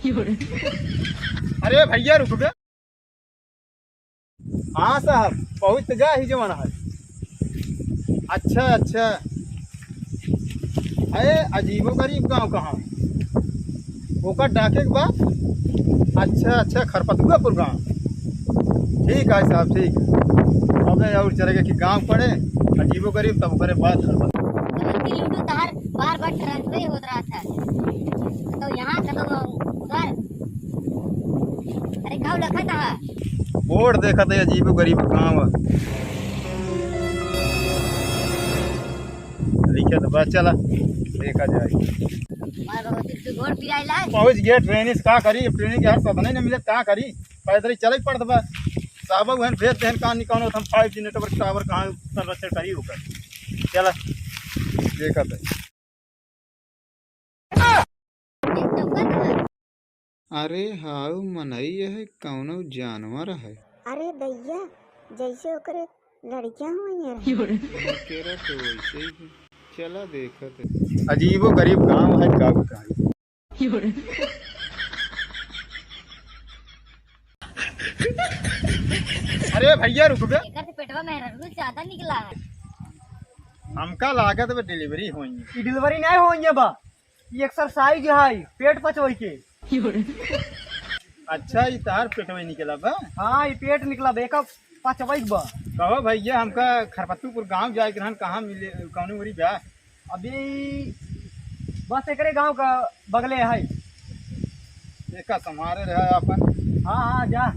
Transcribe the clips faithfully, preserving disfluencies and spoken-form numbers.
अरे भइया रुक बे। हाँ साहब, पहुँच तो गया ही जवन है। अच्छा, अच्छा। अरे अजीबो गरीब गाँव कहाँ? ओकर डाके के बा? अच्छा, अच्छा, खरपतुआपुर गाँव। ठीक है साहब, ठीक। अबे और चले गए कि गाँव पड़े, अजीबो गरीब, तब ओकरे बाद खरपतुआ। गलती लूटो तहार बार बार transfer ही होत रहा था। तो यहाँ का तो उधर। अरे का लखत है? बोर्ड देखत है, अजीबो गरीब गाँव है। लिखे तो बा, चला देखा जाए। मार भगवती, तू गोड़ पिराइला। पहुँच गया ट्रेन से, का करी? अब ट्रेन के हर साधन ही न मिले, का करी? पैदल ही चले पड़त बा। साहब उहन भेज देहन, कहाँ निकालो हम five G network tower कहाँ संरक्षण करी ओकर। चला देखत है। अरे हाउ मनई है, कौनो जानवर है। अरे दैया, जैसे ओकरे लड़कियां हुई हैं। केरा तो वैसे ही है। चला देखत है। अजीबो गरीब गांव है, का बताई। अरे भैया रुक बे। एकर से पेटवा में रगड़ू ज्यादा निकला है। हमका लागत बा delivery होई है। ई delivery नहीं होई है बा, ई exercise है, पेट पचवई के। अच्छा, ई तहार पेटवा निकला बा? हाँ, ई पेट निकला बा, एका पचवई के बा। कहो भैया, हमका खरपतुआपुर गांव जाए के रहन, कहाँ मिले, कौनो ओरी बा? अभी बस एकरे गांव का बगले है। एका संभारे रहे अपन। हाँ, हाँ, जा।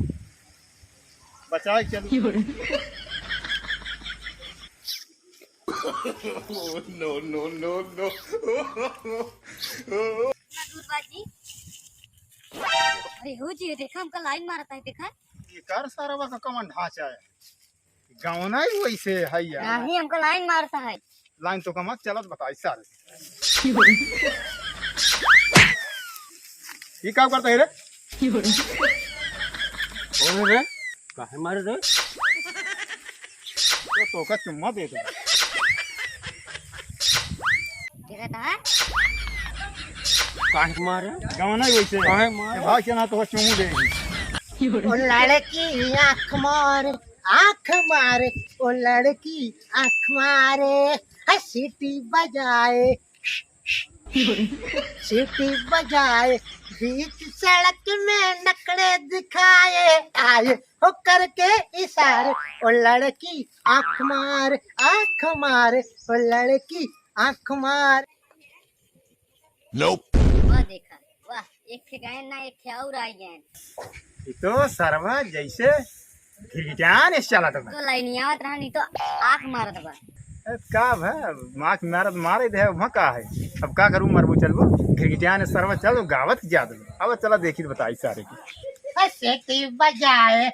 बचाए के चल। No, no, no, no। इतना दूर बाजी। अरे हो जी, देखा हमका line मारता है, देखा। ये कार सारा का कमन ढांचा है। गवना ही वैसे है यार। नहीं, हमका line मारता है। Line तो कमा चलत बताई सारे। ये का करता है रे? कौन है रे? काहे मारे रे? तो तोका चुम्मा दे दे। देखा था? काहे मारे? गवना ही वैसे। काहे मारे? ए भाई के ना तो चुम्मू दे। ओ लड़की आँख मारे, आँख मारे, ओ लड़की आँख मारे, है सीटी बजाए, सीटी बजाए, बीच सड़क में नखरे दिखाए, आए हो करके इशारे, ओ लड़की आँख मारे, आँख मारे, ओ लड़की आँख मारे। Nope। वाह देखा, वाह, एक ठे गए ना, एक ठे और आ गए। ये तो सरवा जैसे घिरघिटान से चलत बा। तो लाइनिया आवत रहा, नहीं तो आँख मारत बा। ए, का भा, आँख मारत मारे दे, वहाँ का है? अब का करूँ, मरबू चलबू? घिरघिटान से सरवा चल, गावत जात बा। अब चला देखी तो बताई सारे की। सीटी बजाए।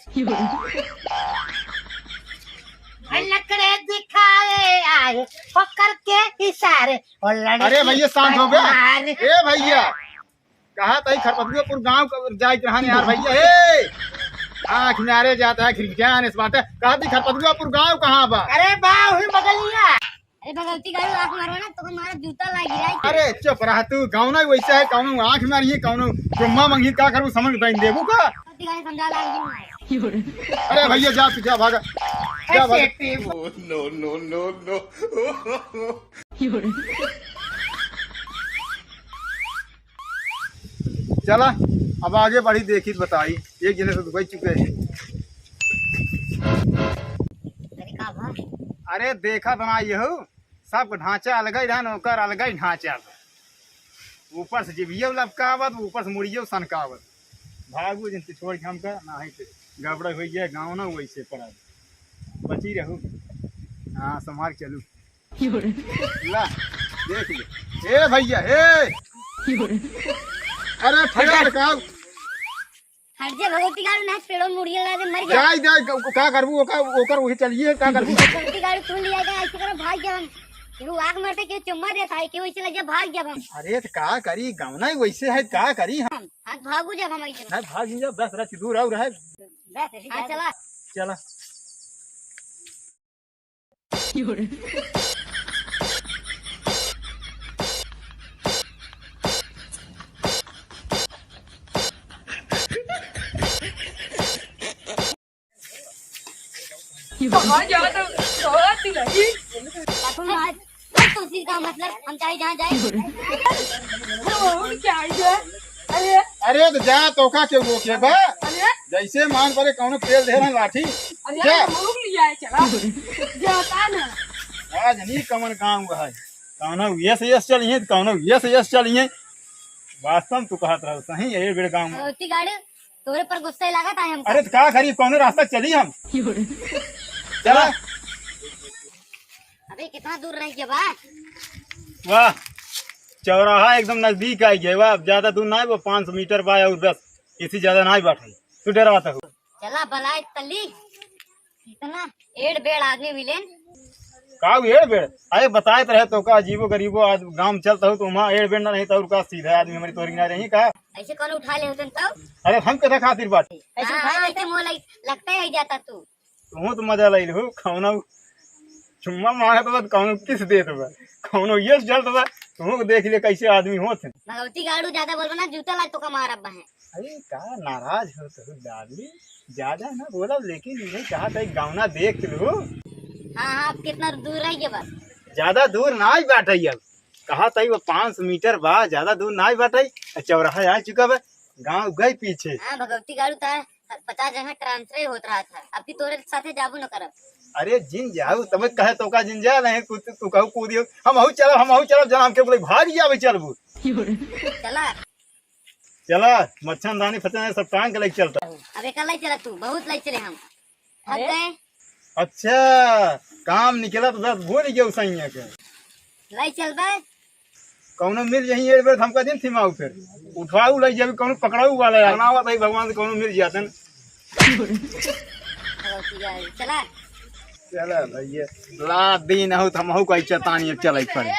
नखरे दिखाए आए, हो करके इशारे, ओ लड़की अरे भैया, शांत हो बे। मार। ए भैया, कहा तई खरपतुआपुर गांव का जाए के रहने यार भैया। ए, आँख मारे जाता है, घिरघिटान से बात है। कहा तई खरपतुआपुर गांव कहाँ बा? अरे बा, वही बगलिया। अरे भगवती गाड़ी आँख मारवा ना, तो हमारा जूता लागी रहा है। अरे चुप रह तू, गाँव ना वैसे है, कौनो आँख मारी है, कौनो चुम्मा मंगी, का करूँ समझ बताई देबू का? भगवती गाड़ी समझा लागी मार। अरे भैया जा तू, जा भागा, जा भागा। No, no, no, no। चला, अब आगे बढ़ी, देखी तो बताई, एक जने से तो बच चुके हैं। अरे का भा? अरे देखा तो ना ये हो, सब ढांचा अलग ही रहन, ओकर अलग ही ढांचा बा। ऊपर से जिभियो लपकावत, ऊपर से मुड़ियो सनकावत। भागू जिन तू छोड़ के हमका, ना है तो गड़बड़ हो गया, गाँव ना वैसे पड़ा। बची रहू। हाँ, संभाल के चलू। ला, देख ले। ए भैया, ए। अरे ठेका लगा। हट जा भगवती गाड़ी, ना पेड़ों मुड़िया ला दे, मर गया। जाए, जाए, का, का करबू, ओकर, ओकर वही चलिए, का करबू? भगवती गाड़ी सुन लिया गया, ऐसे करो, भाग जा हम। केहू आँख मारते, केहू चुम्मा देता है, केहू ऐसे लग जा, भाग जा हम। अरे तो का करी, गवना ही वैसे है, का करी हम? हम, हम भागू जा हम ऐसे। नहीं, भाग जा, बस रच दूर और है। बस, हाँ, चला। चला। कहाँ जात हो? कहाँ तू नहीं? काकू महाराज, अब तो उसी का मतलब, हम चाहे जहाँ जाए। अरे, वो क्या है ये? अरे, अरे तो जा, तोका के वो के बा? अरे, जैसे मान परे कौनो पेल दे रहे लाठी। अरे, क्या? हम लोग लिया है, चला। जाता ना। आज नहीं कमन काम है। कौनो ये से यस चली है, कौनो ये से यस चली है। वास्तव में तू कहत रहो सही, ये बेड़ गाँव में। भगवती गाड़ी, तोरे पर गुस्सा ही लागत है हमका। अरे तो का करी, कौनो रास्ता चली हम। चला। अबे कितना दूर रह गया बा? वाह, चौराहा एकदम नजदीक आ गया बा। अब ज्यादा दूर ना है, वो पाँच सौ मीटर बा और बस, इससे ज्यादा ना ही बाटे। तू डराता हो? चला भलाई तली, इतना एड़ बेड़ आदमी मिलेन। का एड़ बेड़? अरे बताए तो रहे तोका, अजीबो गरीबो आज गाँव में चलता हो तो वहाँ एड़ बेड़ ना रही तो और का सीधा आदमी हमारी तोरी ना रही का? ऐसे कौन उठा ले होते तो? अरे हम कथा खातिर बाटे? ऐसे हाँ, उठा हाँ, लेते? ऐसे मोह लग-, लगता है जाता तू। तुहूँ तो मजा लइल हो, कौनो चुम्मा मारत बा, कौनो किस देत बा, कौनो ये चलत बा, तुहूँ को देख ले कैसे आदमी होत है। भगवती गाड़ू ज्यादा बोलबा ना, जूता ला तोका मारब बा है। अरे का नाराज हो तो डार्लिंग, ज्यादा ना बोलब, लेकिन ये कहा था एक गावना देख लो। हाँ, हाँ, अब कितना दूर रह गया बा? ज्यादा दूर ना ही बाटे अब, कहा था वो पाँच सौ मीटर बा, ज्यादा दूर ना ही बाटे, चौराहा आ चुका बा, गाँव गए पीछे। हाँ, भगवती गाड़ू था। पचास जगह ट्रांसफर होत रहा था, अब की तोरे साथे जाबो न करब। अरे जिन जाऊ, तब कहे तोका जिन जा नहीं, तू, तू कहू कूदियो, हम आहू चलब, हम आहू चलब, जना हमके बोले भाग जाबे चलबू। चला। चला, मच्छरदानी फतन सब टांग के लेके चलता। अब एक लाई चला तू, बहुत लाई चले हम। थक अरे? गए। अच्छा, काम निकला तो बस भूल गया उसैया के। लाई चलबे। कौनो मिल जाई एक बेर, हमका दिन थिमाऊ फिर। उठवाऊ लई जाबी, कौनो पकड़ाऊ वाला है। बनावत है भगवान से कौनो मिल जातन। चला। चला भैया, ला दिन हो तो हमहू कही चतानी चले पड़े।